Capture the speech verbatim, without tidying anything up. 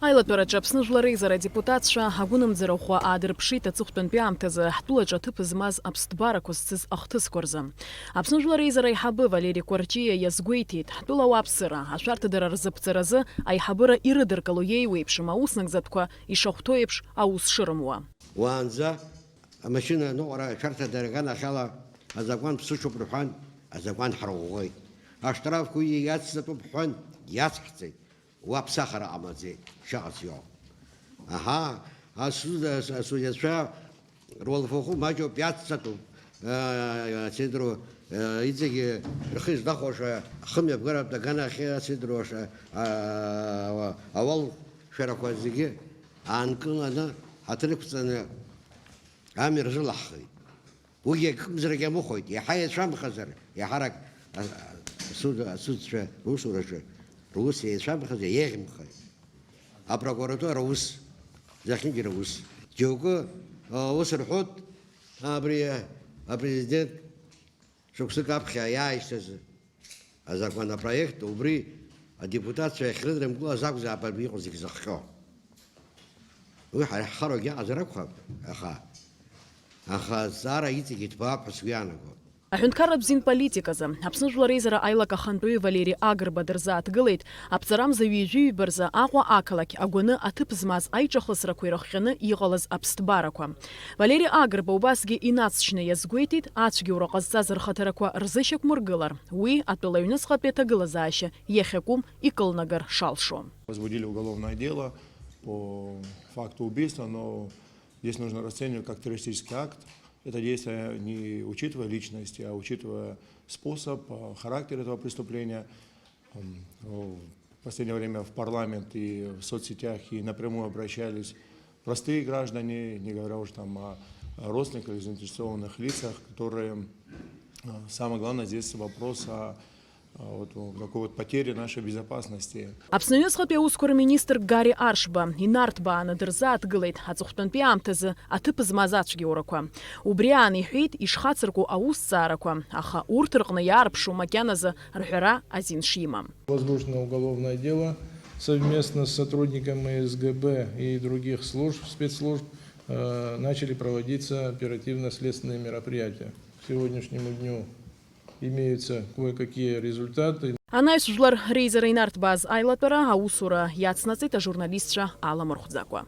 Аилатәараҿы Аԥсны Жәлар Реизара адепутатцәа агәынамӡара ӷәӷәа аадырԥшит аҵыхәтәантәи аамҭазы ҳтәылаҿы аҭыԥ змаз аԥсҭбарақәа зцыз ахҭысқәа рзы. Аԥсны Жәлар Реизара аиҳабы Валери Кәарҷиа иазгәеиҭеит, ҳтәыла ауааԥсыра ашәарҭадара рзаԥҵаразы аиҳабыра ирыдыркыло иеиуеиԥшым ауснагӡатәқәа ишахәҭоу еиԥш аус шырымуа. Уаанӡа амашьына аныҟәара ашәарҭадара аганахьала азакәан ԥсышоуп рҳәан, азакәан ҳарӷәӷәеит. Аштрафқәа иацҵатәуп ҳҳәан, иацҳҵеит. Уа ԥсахра ҟамлаӡеит, шаҟац иоуп. Аҳа, асуд-, ас-, асудиацәа руалфахәы маҷуп, иацҵатәуп. Э, сеидру, э, иҵегьы рхы излахәаша, ахымҩаԥгаратә аганахьы асеидруаша, а, ауал шәарақәа зегьы аанкыланы, ҳаҭыр ықәҵаны амҩа рзылаҳхит. Уигьы акымзарак иамыхәоит, иаҳа еицәамхазар, еиҳарак а-, а-, асуд-, асудцәа русураҿы рус еицәамхазар еиӷьымхеит. Апрокуратура аус, зехьынџьара аус. Џьоукы, а, ус рҳәоит, абри, а, апрезидент шықәсык аԥхьа иааишьҭыз азакәанопроект, убри адепутатцәа иахьрыдырмкылаз акәзаап абри иҟоу зегь зыхҟьо. Уи ҳара ҳхарагь иаҟазар акәхап, аха, аха азҵаара иҵегь иҭбаап ҳәа сгәы иаанагоит. Аҳәынҭқарратә зин политиказы Аԥсны Жәлар Реизара аилак ахантәаҩы Валери Агрба дырзааҭгылеит, аԥҵарамза ҩажәи ҩба рзы Аҟәа ақалақь агәаны аҭыԥ змаз аиҿахысрақәа ирыхҟьаны иҟалаз аԥсҭбарақәа. Валери Агрба убасгьы инацшьны иазгәеиҭеит, ацәгьоура ҟазҵаз рхаҭарақәа рзышьақәмыргылар, уи атәыла аҩныҵҟатәи аҭагылазаашьа иахьакәым икылнагар шалшо. Возбудили уголовное дело по факту убийства, но здесь нужно расценивать как террористический акт. Это действие не учитывая личности, а учитывая способ, а, характер этого преступления. М, в последнее время в парламент и в соцсетях и напрямую обращались простые граждане, не говоря уже там о родственниках или заинтересованных лицах, которые, а, самое главное здесь вопрос о, а, вот, о какой вот потере нашей безопасности. Аԥсны аҩныҵҟатәи аусқәа рминистр Гари Аршба инарҭбааны дырзааҭгылеит аҵыхәтәантәи аамҭазы аҭыԥ змаз ацәгьоурақәа. Убри аан иҳәеит ишхацырку аусҭҵаарақәа, аха урҭ рҟны иаарԥшу макьаназы рҳәара азин шимам. Возбуждено уголовное дело. Совместно с сотрудниками СГБ и других служб, спецслужб, э, начали проводиться оперативно-следственные мероприятия. К сегодняшнему дню имеются кое-какие результаты. Анаҩс Жәлар Реизара инарҭбааз аилатәара аусура иацнаҵеит ажурналистцәа аламырхәӡакәа.